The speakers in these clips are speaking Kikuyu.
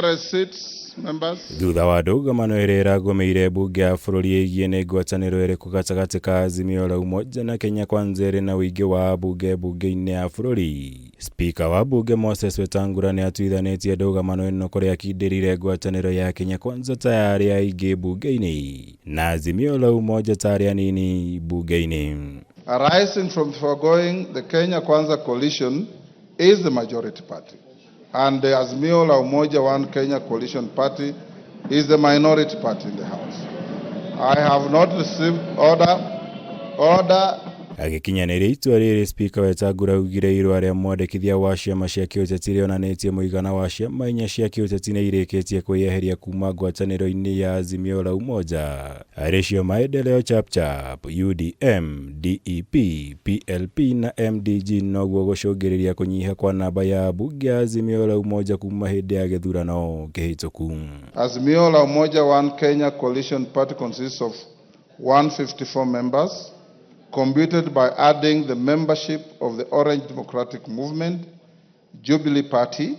Receipts, members. Thutha wa ndũgamano ĩrĩa ĩragũmĩire mbunge ya bũrũri ĩgiĩ nĩ ngwatanĩro ĩrĩkũ gatagatĩ ka Azimio la Umoja na Kenya Kwanza ĩrĩ na ũingĩ wa ambunge mbunge-inĩ ya bũrũri, Spika wa mbunge Moses Wetangula nĩ atuithanĩtie ndũgamano ĩno kũrĩa akindĩrire ngwatanĩro ya Kenya Kwanza ta ya arĩa aingĩ mbunge-inĩ na Azimio la Umoja ta arĩa anini mbunge-inĩ. Arising from the foregoing, the Kenya Kwanza coalition is the majority party, and the Azimio la Umoja One Kenya Coalition Party is the minority party in the House. I have not received order, order. Agĩkinyanĩria itua rĩrĩ, Spika Wetangula augire irũa rĩa mwandĩkithia wa ciama cia kĩũteti rĩonanĩtie mũigana wa ciama inya cia kĩũteti nĩ irĩkĩtie kwĩyeheria kuma ngwatanĩro-inĩ ya Azimio la Umoja arĩ cio Maendeleo Chapchap, UDM, DEP, PLP na MDG noguo gũcũngĩrĩria kũnyiha kwa namba ya ambunge a Azimio la Umoja kuma hĩndĩ ya gĩthurano kĩhĩtũku. Azimio la Umoja One Kenya Coalition Party consists of 154 members, computed by adding the membership of the Orange Democratic Movement, Jubilee Party,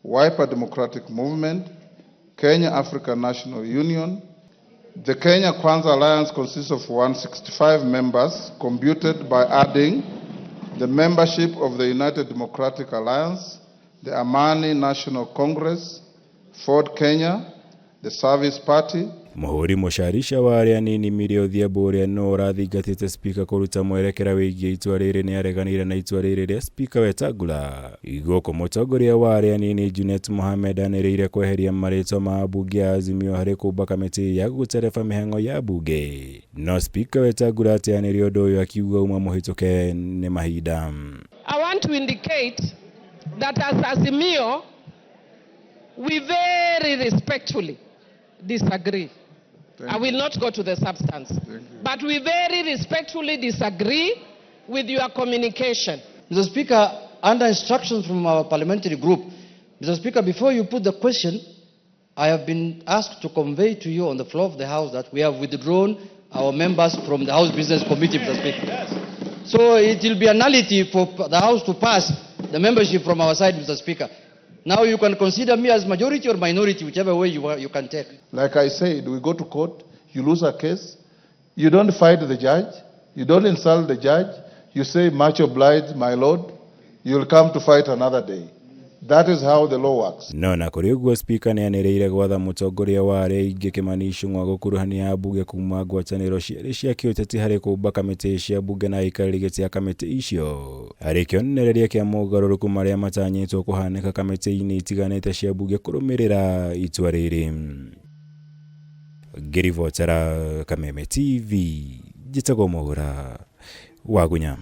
Wiper Democratic Movement, Kenya African National Union. The Kenya Kwanza Alliance consists of 165 members, computed by adding the membership of the United Democratic Alliance, the Amani National Congress, Ford Kenya, the Service Party, Mũhũri mũcarisha wa arĩa anini Millie Odhiambo ũrĩa no ũrathingatĩte spika kũruta mwerekera wĩgiĩ itua rĩrĩ nĩ areganire na itua rĩrĩ rĩa spika Wetangula. Gũkũ mũtongoria wa arĩa anini Junet Mohamed anĩrĩire kweheria marĩtwa ma ambunge a Azimio harĩ kũmba kamĩtĩ ya gũtereba mĩhang'o ya mbunge. No spika Wetangula ateanĩria ũndũ ũyũ akiuga uma mũhĩtũke nĩ mahinda. I want to indicate that as Azimio, we very respectfully disagree. I will not go to the substance. But we very respectfully disagree with your communication. Mr. Speaker, under instructions from our parliamentary group, Mr. Speaker, before you put the question, I have been asked to convey to you on the floor of the House that we have withdrawn our members from the House Business Committee, Mr. Speaker. So it will be a nullity for the House to pass the membership from our side, Mr. Speaker. Now you can consider me as majority or minority, whichever way you can take. Like I said, we go to court, you lose a case, you don't fight the judge, you don't insult the judge, you say, much obliged, my lord, you'll come to fight another day. That is how the law works. No na kũrĩ ũguo spika nĩ anĩrĩire gwatha mũtongoria wa arĩa aingĩ Kimani Ichung'wa gũkuruhania ambunge kuma ngwatanĩro cierĩ cia kĩũteti harĩ kũmba kamĩtĩ cia mbunge na aikarĩri gĩtĩ a kamĩtĩ icio harĩ kĩonereria kĩa mogarũrũku marĩa matanyĩtwo kũhanĩka kamĩtĩ-inĩ itiganĩte cia mbunge kũrũmĩrĩra itua rĩrĩ. Ngĩribotera Kameme TV, njĩtagwo Mwaura Wagunya.